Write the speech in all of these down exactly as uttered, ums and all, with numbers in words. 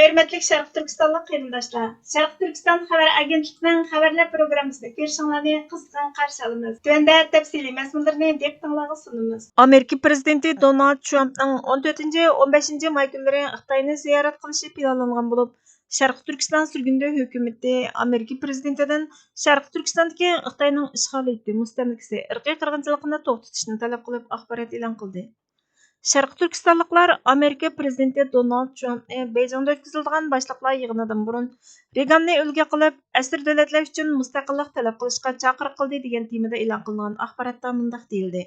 ھۆرمەتلىك شەرقىي تۈركىستانلىق قېرىنداشلار، شەرقىي تۈركىستان خەۋەر ئاگېنتلىقىنىڭ خەۋەرلەر پروگراممىسىنى كۆرۈشۈڭلارنى قىزغىن قارشى ئالىمىز. تۆۋەندە تەپسىلىي مەزمۇنلىرىنى دىققىتىڭلارغا سۇنىمىز. ئامېرىكا پىرېزىدېنتى دونالد ترامپنىڭ ئون تۆتىنچى، ئون بەشىنچى ماي كۈنلىرى خىتاينى زىيارەت قىلىشى پىلانلانغان بولۇپ، شەرقىي تۈركىستان سۈرگۈندە ھۆكۈمىتى ئامېرىكا پىرېزىدېنتىدىن شەرقىي تۈركىستاندىكى خىتاينىڭ ئىشغالىيىتى، مۇستەملىكىسى، ئىرقىي قىرغىنچىلىقىنى توختىتىشنى تەلەپ قىلىپ ئاخبارات ئېلان قىلدى. شەرقىي تۈركىستانلىقلار ئامېرىكا پىرېزىدېنتى دونالد ترامپنى بېيجىڭدا ئۆتكۈزۈلىدىغان باشلىقلار يىغىنىدىن بۇرۇن رېگاننى ئۈلگە قىلىپ، ئەسىر دۆلەتلەر ئۈچۈن مۇستەقىللىق تەلەپ قىلىشقا چاقىرىق قىلدى دېگەن تېمىدا ئېلان قىلىنغان ئاخباراتتا مۇنداق دېيىلدى: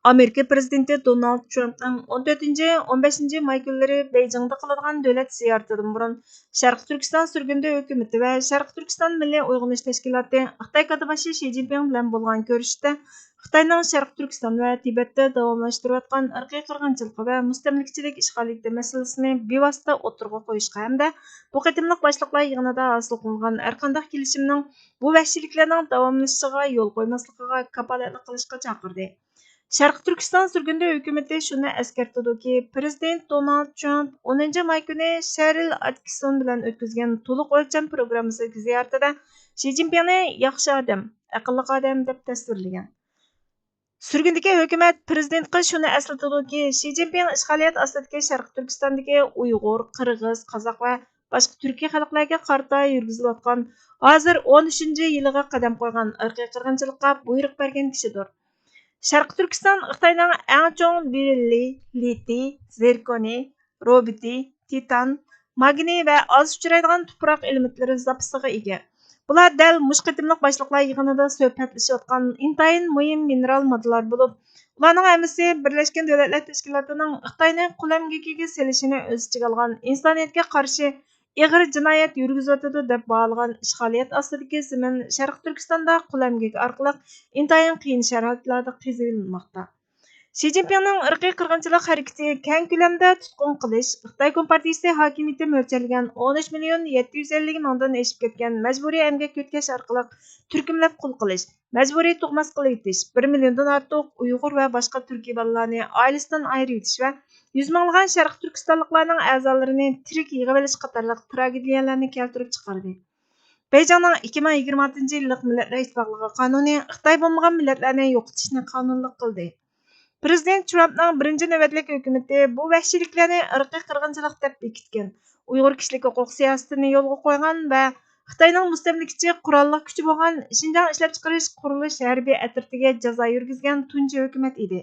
ئامېرىكا پىرېزىدېنتى دونالد ترامپنىڭ ئون تۆتىنچى، ئون بەشىنچى ماي كۈنلىرى بېيجىڭدا قىلىدىغان دۆلەت زىيارىتىدىن بۇرۇن شەرقىي تۈركىستان سۈرگۈندە ھۆكۈمىتى ۋە شەرقىي تۈركىستان مىللىي ئويغىنىش تەشكىلاتى خىتاي كاتتىباشى شى جىنپىڭ بىلەن بولغان كۆرۈشۈشتە خىتاينىڭ شەرقىي تۈركىستان ۋە تىبەتتە داۋاملاشتۇرۇۋاتقان ئىرقىي قىرغىنچىلىقى ۋە مۇستەملىكىچىلىك ئىشغالىيىتى مەسىلىسىنى بىۋاسىتە ئوتتۇرىغا قويۇشقا ھەمدە بۇ قېتىملىق باشلىقلار يىغىنىدا ھاسىل قىلىنغان ھەرقانداق كېلىشىمنىڭ بۇ ۋەھشىيلىكلەرنىڭ داۋاملىشىشىغا يول قويماسلىقىغا كاپالەتلىك قىلىشقا چاقىردى. شەرقىي تۈركىستان سۈرگۈندە ھۆكۈمىتى شۇنى ئەسكەرتىدۇكى، پىرېزىدېنت دونالد ترامپ ئونىنچى ماي كۈنى شەرىل ئاتكىسون بىلەن ئۆتكۈزگەن تولۇق ئۆلچەم پروگراممىسىدىكى زىيارىتىدە شى جىنپىڭنى ياخشى ئادەم، ئەقىللىق ئادەم دەپ تەسۋىرلىگەن. سۈرگۈندىكى ھۆكۈمەت پىرېزىدېنتقا شۇنى ئەسلىتىدۇكى، شى جىنپىڭ ئىشغالىيەت ئاستىدىكى شەرقىي تۈركىستاندىكى ئۇيغۇر، قىرغىز، قازاق ۋە باشقا تۈركىي خەلقلەرگە قارىتا يۈرگۈزۈلۈۋاتقان، ھازىر ئون ئۈچىنچى يىلىغا قەدەم قويغان ئىرقىي قىرغىنچىلىققا بۇيرۇق بەرگەن كىشىدۇر. شەرقىي تۈركىستان خىتاينىڭ ئەڭ چوڭ بېرىللىي، لىتىي، زىركونىي، روبىتى، تىتان، ماگنىي ۋە ئاز ئۇچرايدىغان تۇپراق ئېلېمېنتلىرى زاپىسىغا ئىگە. بۇلار دەل مۇشۇ قېتىملىق باشلىقلار يىغىنىدا سۆھبەتلىشىۋاتقان ئىنتايىن مۇھىم مىنېرال ماددىلار بولۇپ، ئۇلارنىڭ ھەممىسى بىرلەشكەن دۆلەتلەر تەشكىلاتىنىڭ خىتاينى قۇل ئەمگىكىگە سېلىشىنى ئۆز ئىچىگە ئالغان ئىنسانىيەتكە قارشى ئېغىر جىنايەت يۈرگۈزۈۋاتىدۇ دەپ باھالىغان ئىشغالىيەت ئاستىدىكى زېمىن شەرقىي تۈركىستاندا قۇل ئەمگىكى ئارقىلىق ئىنتايىن قىيىن شارائىتلاردا قېزىۋېلىنماقتا. شى جىنپىڭنىڭ ئىرقىي قىرغىنچىلىق ھەرىكىتى كەڭ كۆلەمدە تۇتقۇن قىلىش، خىتاي كومپارتىيىسى ھاكىمىيىتى مۆلچەرلىگەن ئون ئۈچ مىليون يەتتە يۈز ئەللىك مىڭدىن ئېشىپ كەتكەن مەجبۇرىي ئەمگەك يۆتكەش ئارقىلىق تۈركۈملەپ قۇل قىلىش، مەجبۇرىي تۇغماس قىلىۋېتىش، بىر مىليوندىن ئارتۇق ئۇيغۇر ۋە باشقا تۈركىي بالىلارنى ئائىلىسىدىن ئايرىۋېتىش ۋە يۈز مىڭلىغان شەرقىي تۈركىستانلىقلارنىڭ ئەزالىرىنى تىرىك يىغىۋېلىش قاتارلىق تراگېدىيەلەرنى كەلتۈرۈپ چىقاردى. بېيجىڭنىڭ ئىككى مىڭ يىگىرمە ئالتىنچى يىللىق مىللەتلەر ئىتتىپاقلىقى قانۇنى خىتاي بولمىغان مىللەتلەرنى يوقىتىشنى قانۇنلۇق قىلدى. پىرېزىدېنت ترامپنىڭ بىرىنچى نۆۋەتلىك ھۆكۈمىتى بۇ ۋەھشىيلىكلەرنى ئىرقىي قىرغىنچىلىق دەپ بېكىتكەن، ئۇيغۇر كىشىلىك ھوقۇق سىياسىتىنى يولغا قويغان ۋە خىتاينىڭ مۇستەملىكىچى قوراللىق كۈچى بولغان شىنجاڭ ئىشلەپچىقىرىش قۇرۇلۇش ھەربىي ئەترىتىگە جازا يۈرگۈزگەن تۇنجى ھۆكۈمەت ئىدى.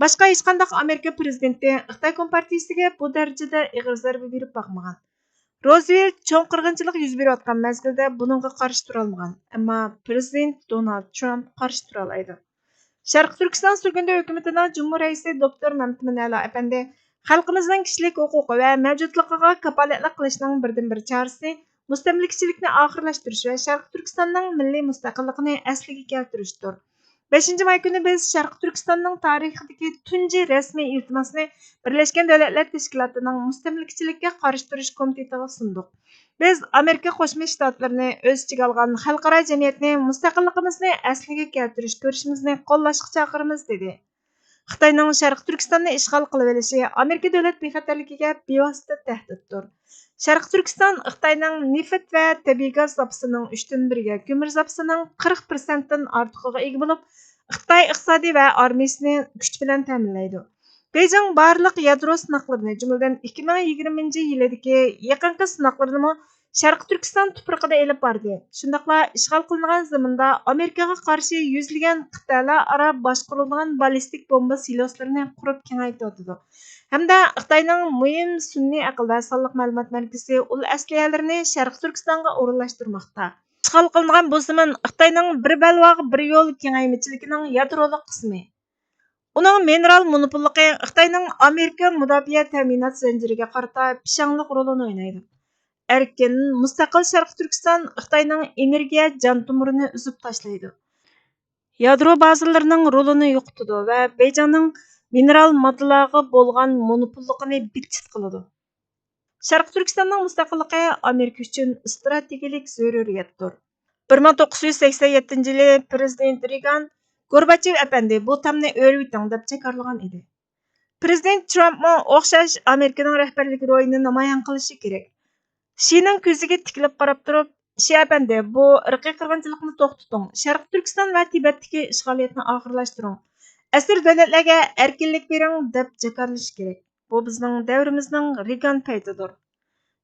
باشقا ھېچقانداق ئامېرىكا پىرېزىدېنتى خىتاي كومپارتىيىسىگە بۇ دەرىجىدە ئېغىر زەربە بېرىپ باقمىغان. روزۋېلت چوڭ قىرغىنچىلىق يۈز بېرىۋاتقان مەزگىلدە بۇنىڭغا قارشى تۇرالمىغان، ئەمما پىرېزىدېنت دونالد ترامپ قارشى تۇرالايدۇ. شەرقىي تۈركىستان سۈرگۈندە ھۆكۈمىتىنىڭ جۇمھۇر رەئىسى دوكتور مەمتىمىن ئەلا ئەپەندى خەلقىمىزنىڭ كىشىلىك ھوقۇقى ۋە مەۋجۇتلۇقىغا كاپالەتلىك قىلىشنىڭ بىردىنبىر چارىسى مۇستەملىكىچىلىكنى ئاخىرلاشتۇرۇش ۋە شەرقىي تۈركىستاننىڭ مىللىي مۇستەقىللىقىنى ئەسلىگە كەلتۈرۈشتۇر. بەشىنچى ماي كۈنى بىز شەرقىي تۈركىستاننىڭ تارىخىدىكى تۇنجى رەسمىي ئىلتىماسنى بىرلەشكەن دۆلەتلەر تەشكىلاتىنىڭ مۇستەملىكىچىلىككە قارشى تۇرۇش كومىتېتىغا سۇندۇق. بىز ئامېرىكا قوشما شتاتلىرىنى ئۆز ئىچىگە ئالغان خەلقئارا جەمئىيەتنى مۇستەقىللىقىمىزنى ئەسلىگە كەلتۈرۈش كۈرىشىمىزنى قوللاشقا چاقىرىمىز، دېدى. خىتاينىڭ شەرقىي تۈركىستاننى ئىشغال قىلىۋېلىشى ئامېرىكا دۆلەت بىخەتەرلىكىگە بىۋاسىتە تەھدىتتۇر. شەرقىي تۈركىستان خىتاينىڭ نېفىت ۋە تەبىئىي گاز زاپىسىنىڭ ئۈچتىن بىرىگە، كۆمۈر زاپىسىنىڭ قىرىق پىرسەنتتىن ئارتۇقىغا ئىگە بولۇپ، خىتاي ئىقتىسادى ۋە ئارمىيىسىنى كۈچ بىلەن تەمىنلەيدۇ. بېيجىڭ بارلىق يادرو سىناقلىرىنى، جۈملىدىن ئىككى مىڭ يىگىرمىنچى يىلىدىكى يېقىنقى سىناقلىرىنىمۇ شەرقىي تۈركىستان تۇپرىقىدا ئېلىپ باردى. شۇنداقلا ئىشغال قىلىنغان زېمىندا ئامېرىكىغا قارشى يۈزلىگەن قىتئەلەر ئارا باشقۇرۇلىدىغان باللىستىك بومبا سىلوسلىرىنى قۇرۇپ كېڭەيتىۋاتىدۇ ھەمدە خىتاينىڭ مۇھىم سۈنئىي ئەقىل ۋە سانلىق مەلۇمات مەركىزى ئۇل ئەسلىھەلىرىنى شەرقىي تۈركىستانغا ئورۇنلاشتۇرماقتا. ئىشغال قىلىنغان بۇ زېمىن خىتاينىڭ بىر بەلباغ بىر يول كېڭەيمىچىلىكىنىڭ يادرولۇق قىسمى. ئۇنىڭ مىنېرال مونوپوللۇقى خىتاينىڭ ئامېرىكا مۇداپىئە تەمىنات زەنجىرىگە قارىتا پىشاڭلىق رولىنى ئوينايدۇ. ئەركىن، مۇستەقىل شەرقىي تۈركىستان خىتاينىڭ ئېنېرگىيە جان تومۇرىنى ئۈزۈپ تاشلايدۇ. يادرو بازىلىرىنىڭ رولىنى يوقىتىدۇ ۋە بېيجىڭنىڭ مىنېرال ماددىلارغا بولغان مونوپوللۇقىنى بىتچىت قىلىدۇ. شەرقىي تۈركىستاننىڭ مۇستەقىللىقى ئامېرىكا ئۈچۈن ئىستراتېگىيەلىك زۆرۈرىيەتتۇر. بىر مىڭ توققۇز يۈز سەكسەن يەتتىنچى يىلى پىرېزىدېنت رېگان، گورباچېۋ ئەپەندى، بۇ تامنى ئۆرۈۋېتىڭ، دەپ جاكارلىغان ئىدى. پىرېزىدېنت ترامپمۇ ئوخشاش ئامېرىكىنىڭ رەھبەرلىك روھىنى نامايان قىلىشى كېرەك. شىنىڭ كۆزىگە تىكىلىپ قاراپ تۇرۇپ، شى ئەپەندى، بۇ ئىرقىي قىرغىنچىلىقنى توختىتىڭ، شەرقىي تۈركىستان ۋە تىبەتتىكى ئىشغالىيەتنى ئاخىرلاشتۇرۇڭ، ئەسىر دۆلەتلەرگە ئەركىنلىك بېرىڭ، دەپ جاكارلىشى كېرەك. بۇ بىزنىڭ دەۋرىمىزنىڭ رېگان پەيتىدۇر.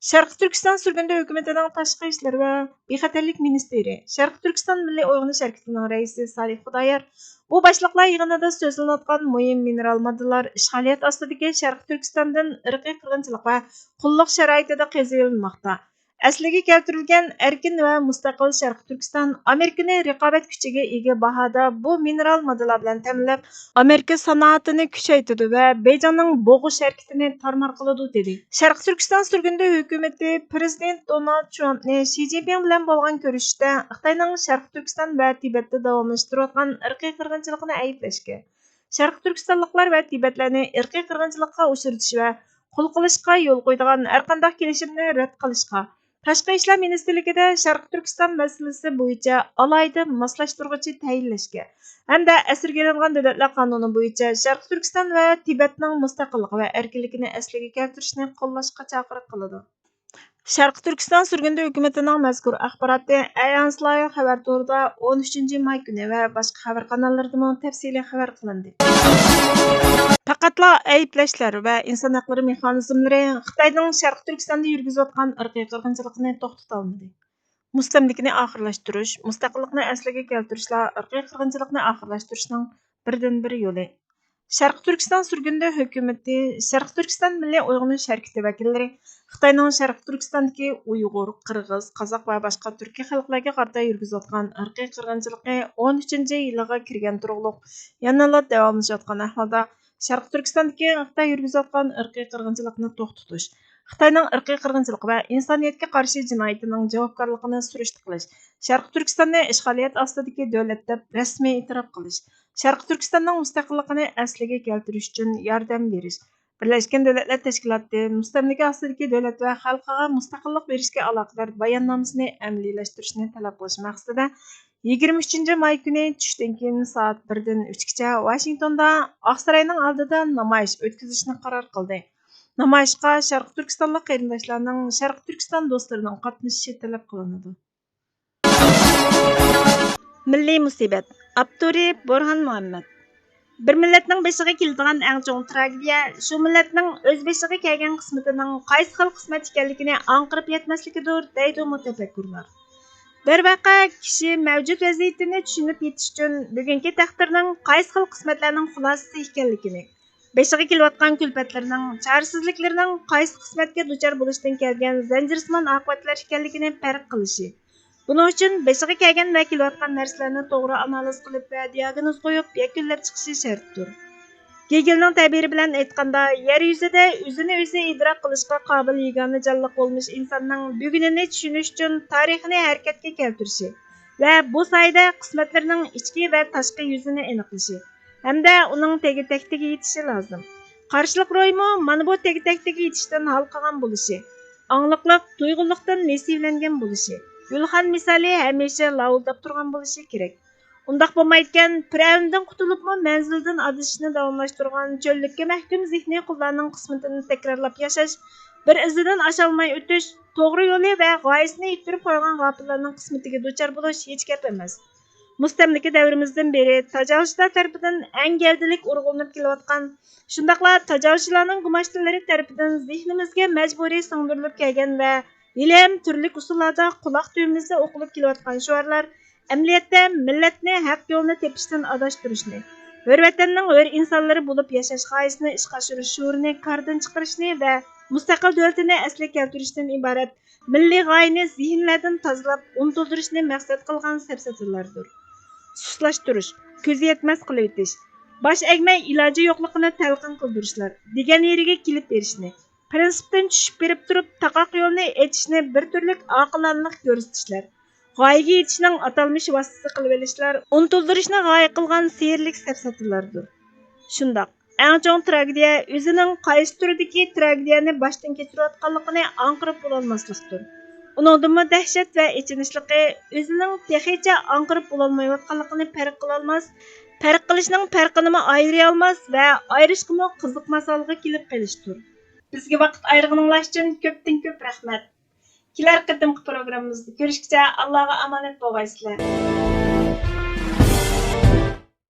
شەرقىي تۈركىستان سۈرگۈندە ھۆكۈمىتىنىڭ تاشقى ئىشلار ۋە بىخەتەرلىك مىنىستىرى، شەرقىي تۈركىستان مىللىي ئويغىنىش ھەرىكىتىنىڭ رەئىسى سالىھ خۇدايار بۇ باشلىقلار يىغىنىدا سۆزلىنىۋاتقان مۇھىم مىنېرال ماددىلار ئىشغالىيەت ئاستىدىكى شەرقىي تۈركىستاندىن ئىرقىي قىرغىنچىلىق ۋە قۇللۇق شارائىتىدا قېزىۋېلىنماقتا. ئەسلىگە كەلتۈرۈلگەن ئەركىن ۋە مۇستەقىل شەرقىي تۈركىستان ئامېرىكىنى رىقابەت كۈچىگە ئىگە باھادا بۇ مىنېرال ماددىلار بىلەن تەمىنلەپ، ئامېرىكا سانائىتىنى كۈچەيتىدۇ ۋە بېيجىڭنىڭ بوغۇش ھەرىكىتىنى تارمار قىلىدۇ، دېدى. شەرقىي تۈركىستان سۈرگۈندە ھۆكۈمىتى پىرېزىدېنت دونالد ترامپنى شى جىنپىڭ بىلەن بولغان كۆرۈشۈشتە خىتاينىڭ شەرقىي تۈركىستان ۋە تىبەتتە داۋاملاشتۇرۇۋاتقان ئىرقىي قىرغىنچىلىقىنى ئەيىبلەشكە، شەرقىي تۈركىستانلىقلار ۋە تىبەتلەرنى ئىرقىي قىرغىنچىلىققا ئۇچرىتىش ۋە قۇل قىلىشقا يول قويىدىغان ھەرقانداق كېلىشىمنى رەت قىلىشقا، تاشقى ئىشلار مىنىستىرلىكىدە شەرقىي تۈركىستان مەسىلىسى بويىچە ئالاھىدە ماسلاشتۇرغۇچى تەيىنلەشكە ھەمدە ئەسىرگە ئېلىنغان دۆلەتلەر قانۇنى بويىچە شەرقىي تۈركىستان ۋە تىبەتنىڭ مۇستەقىللىقى ۋە ئەركىنلىكىنى ئەسلىگە كەلتۈرۈشنى قوللاشقا چاقىرىق قىلىدۇ. شەرقىي تۈركىستان سۈرگۈندە ھۆكۈمىتىنىڭ مەزكۇر ئاخباراتى ئەيانسلايا خەۋەر تورىدا ئون ئۈچىنچى ماي كۈنى ۋە باشقا خەۋەر قاناللىرىدىمۇ تەپسىلىي خەۋەر قىلىندى. پەقەتلا ئەيىبلەشلەر ۋە ئىنسان ھەقلىرى مېخانىزملىرى خىتاينىڭ شەرقىي تۈركىستاندا يۈرگۈزۈۋاتقان ئىرقىي قىرغىنچىلىقىنى توختىتالمىدى. مۇستەملىكىنى ئاخىرلاشتۇرۇش، مۇستەقىللىقنى ئەسلىگە كەلتۈرۈشلا ئىرقىي قىرغىنچىلىقنى ئاخىرلاشتۇرۇشنىڭ بىردىنبىر يولى. شەرقىي تۈركىستان سۈرگۈندە ھۆكۈمىتى، شەرقىي تۈركىستان مىللىي ئويغىنىش ھەرىكىتى ۋەكىللىرى خىتاينىڭ شەرقىي تۈركىستاندىكى ئۇيغۇر، قىرغىز، قازاق ۋە باشقا تۈركىي خەلقلەرگە قارىتا يۈرگۈزۈۋاتقان ئىرقىي قىرغىنچىلىقى ئون ئۈچىنچى يىلىغا كىرگەن تۇرۇقلۇق يەنىلا داۋاملىشىۋاتقان ئەھۋالدا، شەرقىي تۈركىستاندىكى خىتاي يۈرگۈزۈۋاتقان ئىرقىي قىرغىنچىلىقنى توختىتىش، خىتاينىڭ ئىرقىي قىرغىنچىلىقى ۋە ئىنسانىيەتكە قارشى جىنايىتىنىڭ جاۋابكارلىقىنى سۈرۈشتە قىلىش، شەرقىي تۈركىستاننى ئىشغالىيەت ئاستىدىكى دۆلەت دەپ رەسمىي ئېتىراپ قىلىش، شەرقىي تۈركىستاننىڭ مۇستەقىللىقىنى ئەسلىگە كەلتۈرۈش ئۈچۈن ياردەم بېرىش، بىرلەشكەن دۆلەتلەر تەشكىلاتى مۇستەملىكە ئاستىدىكى دۆلەت ۋە خەلقىغا مۇستەقىللىق بېرىشكە ئالاقىدار باياننامىسىنى ئەمەلىيلەشتۈرۈشنى تەلەپ قىلىش مەقسىتىدە، يىگىرمە ئۈچىنچى ماي كۈنى چۈشتىن كېيىن سائەت بىردىن ئۈچكىچە ۋاشىنگتوندا ئاقساراينىڭ ئالدىدا نامايىش ئۆتكۈزۈشنى قارار قىلدى. نامايىشقا شەرقىي تۈركىستانلىق قېرىنداشلارنىڭ شەرقىي تۈركىستان دوستلىرىنىڭ قاتنىشىشى تەلەپ قىلىنىدۇ. مىللىي مۇسىبەت. ئاپتورى بورھان مۇھەممەد. بىر مىللەتنىڭ بېشىغا كېلىدىغان ئەڭ چوڭ تراگېدىيە شۇ مىللەتنىڭ ئۆز بېشىغا كەلگەن قىسمىتىنىڭ قايسى خىل قىسمەتكە ئىكەنلىكىنى ئاڭقىرىپ يەتمەسلىكىدۇر، دەيدۇ مۇتەپەككۇرلار. دەرۋەقە، كىشى مەۋجۇت ۋەزىيىتىنى چۈشىنىپ يېتىش ئۈچۈن بۈگۈنكى تەقدىرنىڭ قايسى خىل قىسمەتلەرنىڭ خۇلاسىسى ئىكەنلىكىنى، بېشىغا كېلىۋاتقان كۈلپەتلىرىنىڭ، چارىسىزلىكلىرىنىڭ قايسى قىسمەتكە دۇچار بولۇشتىن كەلگەن زەنجىرسىمان ئاقىۋەتلەر ئىكەنلىكىنى پەرق قىلىشى، بۇنىڭ ئۈچۈن بېشىغا كەلگەن ۋە كېلىۋاتقان نەرسىلەرنى توغرا ئانالىز قىلىپ ۋە دىئاگنوز قويۇپ يەكۈنلەپ چىقىشى شەرتتۇر. گېگېلنىڭ تەبىرى بىلەن ئېيتقاندا، يەر يۈزىدە ئۆزىنى ئۆزى ئىدراك قىلىشقا قابىل يېگانە جانلىق بولمىش ئىنساننىڭ بۈگۈنىنى چۈشىنىش ئۈچۈن تارىخنى ھەرىكەتكە كەلتۈرۈشى ۋە بۇ سايىدە قىسمەتلىرىنىڭ ئىچكى ۋە تاشقى يۈزىنى ئېنىقلىشى ھەمدە ئۇنىڭ تېگى-تەكتىگە يېتىشى لازىم. قارشىلىق روھىمۇ مانا بۇ تېگى-تەكتىگە يېتىشتىن ھالقىغان بولۇشى، ئاڭلىقلىق، تۇيغۇلۇقتىن نېسىۋىلەنگەن بولۇشى، گۈلخان مىسالى ھەمىشە لاۋۇلداپ تۇرغان بولۇشى كېرەك. ئۇنداق بولمايدىكەن، پىرئەۋندىن قۇتۇلۇپمۇ مەنزىلدىن ئادىشىشنى داۋاملاشتۇرغان چۆللۈككە مەھكۇم زېھنىي قۇللارنىڭ قىسمىتىنى تەكرارلاپ ياشاش، بىر ئىزىدىن ئاشالماي ئۆتۈش، توغرا يولى ۋە غايىسىنى يىتتۈرۈپ قويغان غاپىللارنىڭ قىسمىتىگە دۇچار بولۇش ھېچ گەپ ئەمەس. مۇستەملىكە دەۋرىمىزدىن بېرى تاجاۋۇزچىلار تەرىپىدىن ئەڭ گەۋدىلىك ئۇرغۇلىنىپ كېلىۋاتقان، شۇنداقلا تاجاۋۇزچىلارنىڭ گۇماشتىنلىرى تەرىپىدىن زېھنىمىزگە مەجبۇرىي سىڭدۈرۈلۈپ كەلگەن ۋە ھېلىھەم تۈرلۈك ئۇسۇللاردا قۇلاق تۈۋىمىزدە ئوقۇلۇپ كېلىۋاتقان شوئارلار ئەمەلىيەتتە مىللەتنى ھەق يولنى تېپىشتىن ئاداشتۇرۇشنى، ھۆر ۋەتەننىڭ ھۆر ئىنسانلىرى بولۇپ ياشاش غايىسىنى ئىشقا ئاشۇرۇش شورىنى كاردىن چىقىرىشنى ۋە مۇستەقىل دۆلىتىنى ئەسلىگە كەلتۈرۈشتىن ئىبارەت مىللىي غايىنى زېھىنلەردىن تازىلاپ ئۇنتۇلدۇرۇشنى مەقسەت قىلغان سەپسەتىلەردۇر. سۇسلاشتۇرۇش، كۆزى يەتمەس قىلىۋېتىش، باش ئەگمەي ئىلاجى يوقلۇقىنى تەلقىن قىلدۇرۇشلار، دېگەن يېرىگە كېلىپ بېرىشنى، پىرىنسىپتىن چۈشۈپ بېرىپ تۇرۇپ تاقاق يولنى ئېچىشنى بىر تۈرلۈك ئاقىلانىلىق كۆرسىتىشلەر، غايىگە يېتىشنىڭ ئاتالمىش ۋاسىتىسى قىلىۋېلىشلار ئۇنتۇلدۇرۇشنى غايە قىلغان سېھىرلىك سەپسەتىلەردۇر. شۇنداق، ئەڭ چوڭ تراگېدىيە ئۆزىنىڭ قايسى تۈردىكى تراگېدىيەنى باشتىن كەچۈرۈۋاتقانلىقىنى ئاڭقىرىپ بولالماسلىقتۇر. ئۇنىڭدىنمۇ دەھشەت ۋە ئېچىنىشلىقى ئۆزىنىڭ تېخىچە ئاڭقىرىپ بولالمايۋاتقانلىقىنى پەرق قىلالماس، پەرق قىلىشنىڭ پەرقىنىمۇ ئايرىيالماس ۋە ئايرىشقىمۇ قىزىقماس ھالغا كېلىپ قېلىشتۇر. بىزگە ۋاقىت ئايرىغىنىڭلار ئۈچۈن كۆپتىن كۆپ رەھمەت. كېلەر قېتىمقى پروگراممىمىزدا كۆرۈشكىچە ئاللاغا ئامانەت بولغايسىلەر.